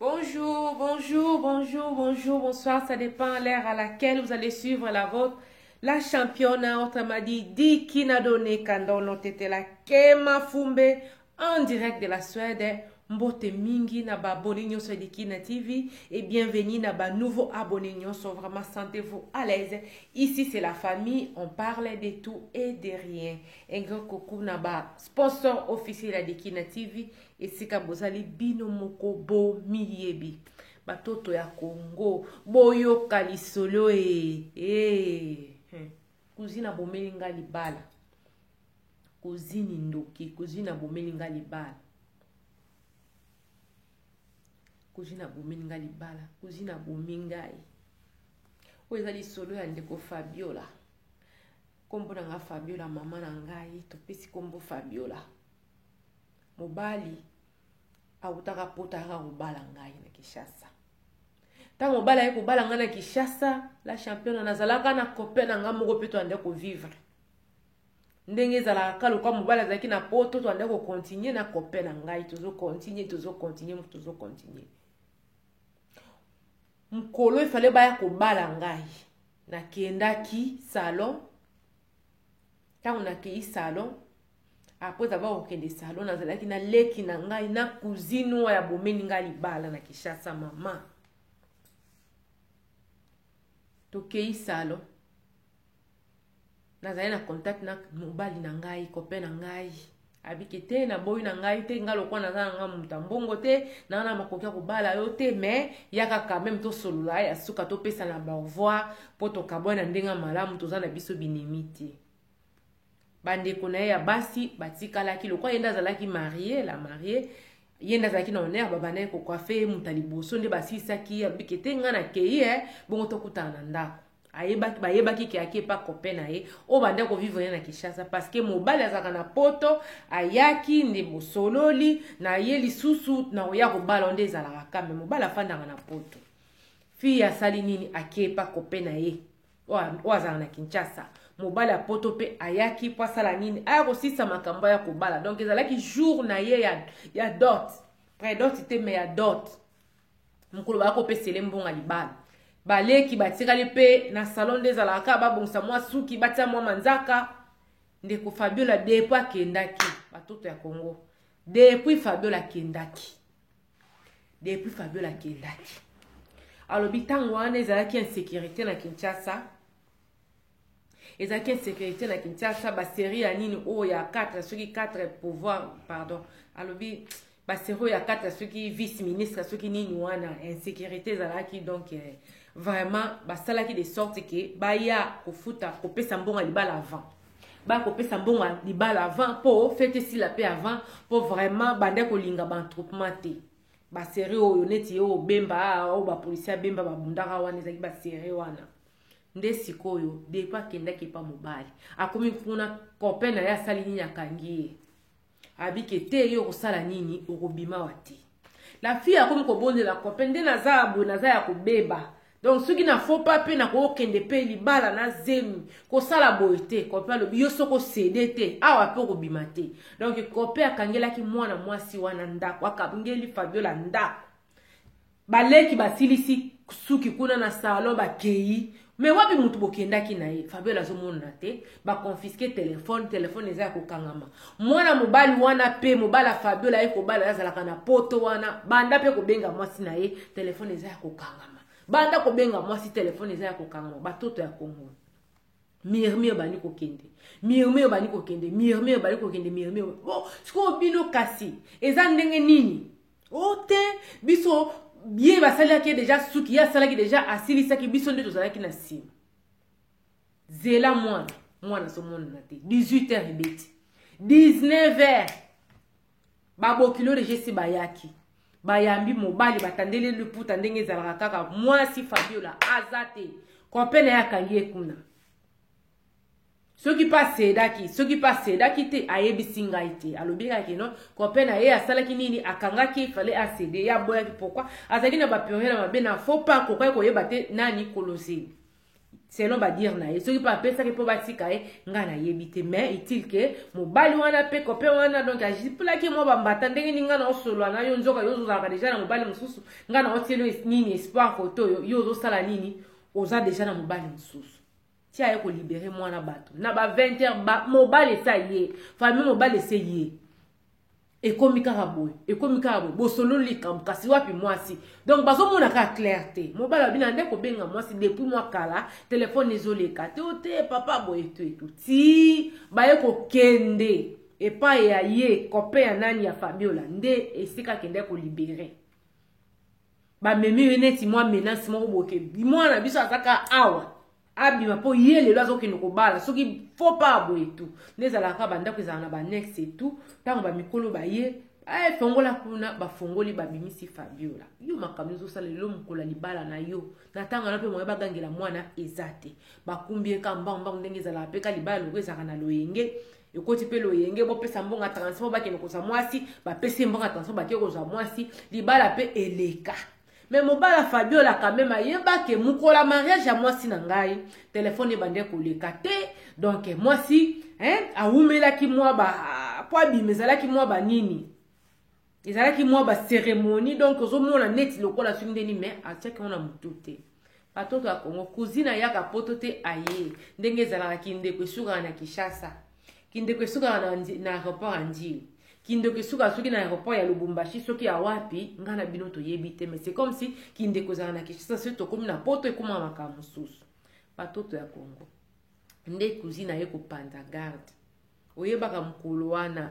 Bonjour, bonjour, bonjour, bonjour, bonsoir. Ça dépend l'heure à laquelle vous allez suivre la vôtre. La championne, autrement dit, Dikina Donné Kandono Tetela Kema Fumbe, en direct de la Suède. Mbote mingi na ba abonné nyonso ya Dikina TV et bienvenue na ba nouveau abonné nyonso. Vraiment, sentez-vous à l'aise. Ici, c'est la famille. On parle de tout et de rien. Un grand coucou na ba sponsor officiel ya Dikina TV. Esika bozali bino moko bomiyebi. Batoto ya Congo, boyoka lisolo e. E. Cousine abomeli nga libala. Cousine ndoki, cousine abomeli nga libala. Cousine abomeli nga libala, cousine abomi ngai. Oyo eza lisolo ya ndeko Fabiola. Kombo na nga Fabiola, mama na ngai, topesi kombo Fabiola. Mobali awutaka poto ayaka kobala ngai na Kinshasa. Ntango mobali aye kobala ngai na Kinshasa, la championne, nazalaka na copain na ngai moko mpe toande kovivre. Ndenge ezalaka kaka lokola mobali azalaki na poto, toande kocontinue na copain na ngai, tozocontinue, tozocontinue, tozocontinue. Mokolo efale baya kobala ngai, nakendaki salon. Ntango nakei salon, après avoir kokende salon, nazalaki na leki na ngai na cousine oyo abomeli ngai libala na Kinshasa, mama. Tokei salon, nazali na contact na mobali na ngai, copain na ngai. Abiki te, naboyi na ngai te, ngai lokola naza na ngai moto ya mbongo te, naza na makoki ya kobala yo te, mais yaka quand même tosolola ya suka, topesana ba au revoir po tokabwana na ndenge ya malamu, toza na biso binemi te. Bandeko na ye ya basi batikalaki lokola ye nde azalaki marie, la marie, ye nde azalaki na honneur, babandaki kocoiffe ye moto ya liboso nde basilisaki ye, alobiki te ngai nakei, bongo tokutana na ndako. Ayebaki, bayebaki ke ake pa copain na ye oyo banda kovivre ye na Kinshasa, parce que mobali azalaka na poto, ayaki nde bosololi na ye lisusu na koya kobala nde ezalaka kame, mobali afandaka na poto. Fille asali nini? Ake pa copain na ye oyo azalaka na Kinshasa. Mobali ya poto pe ayaki po asala nini? Aya kosisa makambo ya kobala. Donc ezalaki jour na ye ya dot, pré-dot te mais ya dot. Mokolo baya kopesele mbongo libala, baleki batikali pe na salon nde ezalaka babongisa mwa suki, batia mwa manzaka. Ndeko Fabiola depuis akendaki, batoto ya Congo, depuis Fabiola akendaki, depuis Fabiola akendaki, alobi ntango wana ezalaki insécurité na Kinshasa, ezalaki insécurité na Kinshasa, ba série ya nini oyo ya 4 soki 4 pouvoir, pardon, alobi ba série oyo ya 4 soki vice ministre soki nini wana, insécurité ezalaki. Donc vraiment basalaki de sorte que baya kofuta kopesa mbongo ya libala avant, baya kopesa mbongo ya libala avant po fête esila pe avant, po vraiment banda kolinga ba attroupement te. Ba série oyo neti oyo Bemba, oyo ba policier Bemba babundaka wana, ezalaki ba série wana nde sikoyo. Depuis akendaki epa mobali, akomi kuna, copain na ye asali nini? Akangi ye, abike te, yo okosala nini? Okobima wa te. La fille akomi kobondela copain, nde naza boye, naza ya kobeba, donc soki na faux pas mpe nakokende mpe libala na zemi, kosala boye te. Copain alobi yo soki osede te awa mpe okobima te. Donc copain akangelaki mwana mwasi wana ndako, akangeli Fabiola ndako. Baleki basilisi suki kuna na salon, bakei, me wapi mutu bokendaki na ye? Fabiola azomonana te. Baconfiske telefone, telefone eza ya kokangama. Mwana mobali wana pe, mobali ya Fabiola ye kobala, azalaka na poto wana, banda pe kobenga mwasi na ye, telefone eza ya kokangama. Banda kobenga mwasi, telefone eza ya kokangama. Batoto ya Congo, murmure bandi kokende, murmure bandi kokende, murmure bandi kokende, murmure. Bon, sikoyo bino kasi eza ndenge nini? O te, biso ye basalaki deja suki, ye asalaki deja, asilisaki, biso nde tozalaki na nsima. Zela mwana, mwana azomonana te. 18 heures ebeti, 19 heures, babokilo deja esi bayaki, bayambi mobali, batandeli liputa ndenge ezalaka kaka. Mwasi Fabiola aza te, copain na ye akangi ye kuna. Soki mpe asedaki, soki mpe asedaki te, ayebisi ngai te. Alobi kaka keno copain na ye asalaki nini? Akangaki, fallait acéder, ye aboyaki. Pourquoi? Azalaki na baperiode ya mabe na faux pas, akokaki koyeba te nani kolozeli. Selon badire na ye, soki mpe apesaki mpo batika ye, ngai nayebi te. Mais est-il que mobali wana mpe copain wana, donc azipulaki mwa bambata. Ndenge nini ngai naosolola na yo, nzoka yo ozozalaka déjà na mobali mosusu? Ngai naotieli nini espoir kote oyo, yo ozosala nini? Oza déjà na mobali mosusu. Ti aye kolibérer mwana bato na ba 20 heures ba, mobali esa ye, famille mobali ese ye. Ekomi kaka boye, ekomi kaka boye, bosololi likambo, kasi wapi mwasi? Donc bazomona kaka clair te. Mobali abina nde kobenga mwasi depuis mwa kala, telefone ezoleka te. O te, papa, boye to eto ti baye kokende epai ya ye copain ya nani, ya Fabiola, nde esika akende kolibérer. Bamemi ye neti mwa menace moko boke: mwana biso azaka awa, abima mpo ye lelo azokende kobala. Soki fo pa boye tu nde ezalaka, bandako ezalaka na baannexe etu. Ntango bamikolo baye, fongola kuna, bafongoli, babimisi Fabiola. Yo makambo ezosala lelo, mokolo ya libala na yo, na ntango wana mpe moye bagangela mwana eza te. Bakumbi ye ka mbangombango, ndenge ezalaka mpe ka libala loko ezalaka na loyenge, ekoti mpe loyenge. Bopesa mbongo ya transport, bakende kozwa mwasi. Bapesi ye mbongo ya transport, bakei kozwa mwasi, libala mpe eleka. Mais mobala Fabiola quand même ayebake mokolo ya mariage ya mwasi na ngai, telefone ebande koleka te. Donc mwasi, hein, awumelaki mwa ba po abima, ezalaki mwa banini, ezalaki mwa bacérémonie. Donc ozomona neti lokola soki ndeni, mais atiaki ngo na motu te. Batoto ya Kongo, cousine ayaka poto te, aye ndenge ezalaka. Kindeko esukaka na Kinshasa, kindeko esukaka na aéroport ya Ndjili, kindeko esukaka soki na aéroport ya Lubumbashi, soki ya wapi, ngai na bino toyebi te. Mais c'est comme si kindeko ezalaka na Kinshasa. Soki tokómi na poto, ekómaka makambo mosusu. Batoto ya Kongo, nde cousine aye kopanza garde. Oyebaka mokolo wana,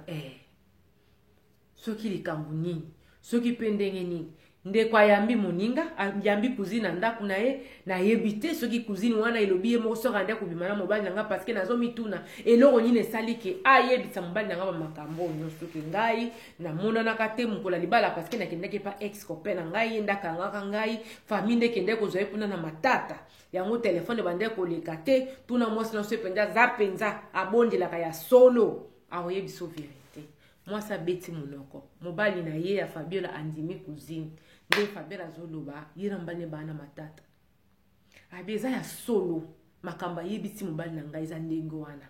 soki likambo nini, soki mpe ndenge nini, ndeko ayambi moninga, ayambi cousine na ndako na ye. Nayebi te soki cousine wana elobi ye moko soki ande kobima na mobali na nga, parce que nazomituna eloko nini esali ke ayebisa mobali na nga bamakambo oyo nyonso, ke ngai namonanaka te mokolo ya libala, parce que nakendaki epa ex copain na ngai, ye nde akangaka ngai, famille nde ekende kozwa ye kuna na matata yango, telefone ebande koleka te. Tuna mwasi nyonso mpenza, aza mpenza abondelaka ya solo, akoyebi so vérité. Mwasi abeti monoko, mobali na ye ya Fabiola andimi cousine. Nde Fabiola azoloba, ye na mobali ne baa na matata. Abi eza ya solo, makambo ayebisi mobali na ngai eza ndenge wana,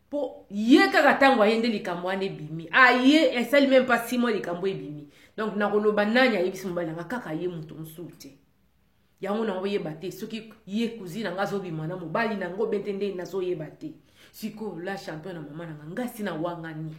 mpo ye kaka ntango aye nde likambo wana ebimi. Aye, esali même pas 6 mois, likambo ebimi. Donc nakoloba nani ayebisi mobali na ngai? Kaka ye, moto mosusu te. Yango nango oyeba te soki ye cousine na nga azobima na mobali na ngo be te. Nde nazoyeba te sikoyo. La champion na mama na nga, ngai si nawangani,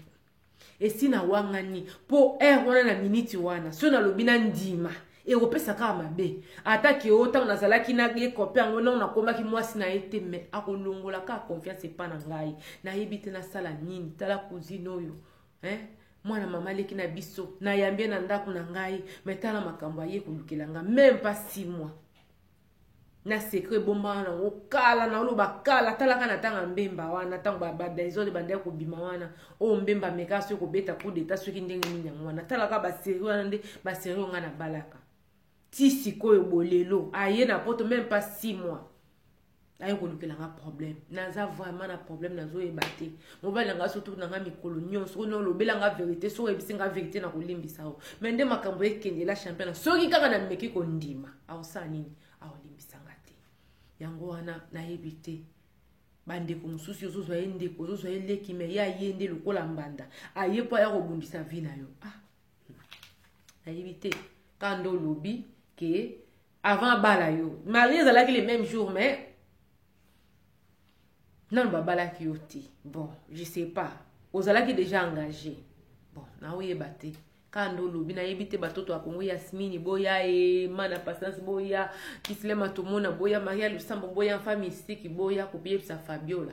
esi nawangani, mpo heure wana, na miniti wana, soki nalobi na ndima, ekopesa kaka mabe. Atake o ntango nazalaki na ye copain yango, ntango nakomaki mwasi na ye te, mais akolongola kaka confiance epa na ngai. Nayebi te nasala nini. Tala cousine oyo, hein? Mwana mama aleki na biso, nayambi ye na ndako na ngai, mais tala makambo aye kolukela nga, même pas 6 mois na secret ebombaka nango kala. Naoloba kala, talaka na ntango ya Mbemba wana, ntango badésordre bandeki kobima wana, oyo Mbemba ameka soki kobeta coup d'état, soki ndenge nini yango wana. Talaka basérie wana, nde basérie oyo ngai nabalaka ti sikoyo. Bolelo aye na poto, même pas 6 mois, aye kolukela nga problème. Naza vraiment na problème, nazoyeba te. Mobali na nga, surtout na nga mikolo nyonso oyo olobela nga vérité, soki oyebisi nga vérité, na kolimbisa o. Mais nde makambo ekendela champion, soki kaka nameki kondima, aosala nini? Aolimbisa nga te. Yango wana nayebi te. Bandeko mosusu, ozozwa ye ndeko, ozozwa ye leki, mais ye aye nde lokola mbanda, aye mpo aya kobundisa vie na yo. Ah, nayebi te. Kaka nde olobi ke avant abala yo, marie ezalaki le même jour, mais nano babalaki yo te. Bon, je sais pas, ozalaki déjà engagé. Bon, naoyeba te. Kaka nde olobi, nayebi te. Batoto ya Kongo, Yasmini boya, ema na Patience boya, Kisilema tomona boya, Maria Lusambo boya, mfa Mystique boya koyebisa Fabiola,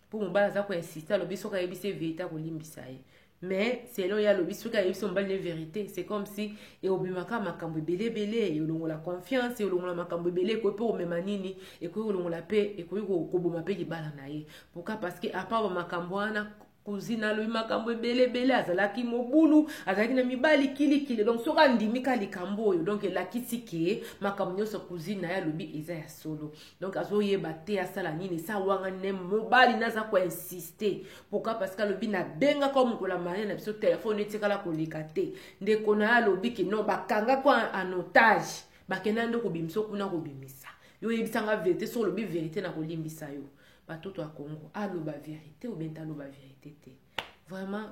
mpo mobali aza koinsister. Alobi soki ayebisi ye vérité, akolimbisa ye. Mais selon ye, alobi soki ayebisi mobali ne vérité, c'est comme si eobimaka makambo ebele ebele, elongola confiance, elongola makambo ebele, ekoki mpe komema nini, ekoki kolongola mpe, ekoki koboma mpe libala na ye. Pourquoi? Parce que à part bamakambo wana, cousine alobi makambo ebele ebele, azalaki mobulu, azalaki na mibali kilikili. Donc soki andimi ka likambo oyo, donc elakisi ke makambo nyonso cousine na ye alobi eza ya solo. Donc azoyeba te asala nini. Esa wanga ne mobali naza koinsister. Pourquoi? Parce que alobi nabengaka mokolo ya marie na biso, telefone etikala koleka te. Ndeko na ye alobi ke non, bakangaki en otage, bakenda nde kobimisa kuna, kobimisa. Yo oyebisa nga vérité, soki olobi vérité nakolimbisa yo. Batoto ya Congo, aloba vérité ou bien aloba vérité te? Vraiment,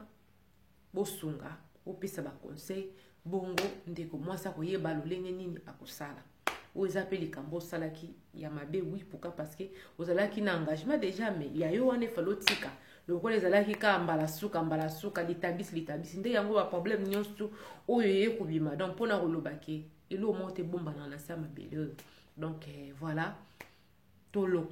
bosunga, bopesa baconseil bongo ndeko mwasi akoyeba lolenge nini akosala. Oyo eza mpe likambo osalaki ya mabe, oui. Pourquoi? Parce que ozalaki na engagement déjà, mais ya yo wana efali otika lokola ezalaki kaka mbala suka, mbala suka, litabisi litabisi nde yango baproblème nyonso oyo eye kobima. Donc mpona koloba ke eloko moko te ebombana na se ya mabele oyo. Donc voilà,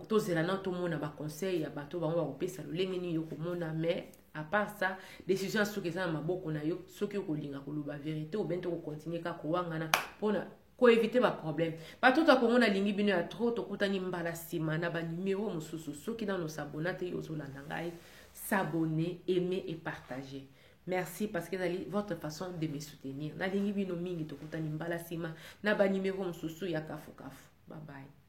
tozela na tomona baconseil ya bato bango bakopesa lolenge nini yo komona. Mais à part ça, décision ya soki eza na maboko na yo, soki okolinga koloba vérité ou bien tokocontinue kaka kowangana mpona koéviter baproblème. Batoto ya Kongo, nalingi bino ya trop. Tokutani mbala nsima na banumero mosusu. Soki nano os'abonner te, ozolanda ngai, s'abonner, aimer et partager. Merci, parce que ezali votre façon de me soutenir. Nalingi bino mingi. Tokutani mbala nsima na banumero mosusu ya Kafukafu. Bye bye.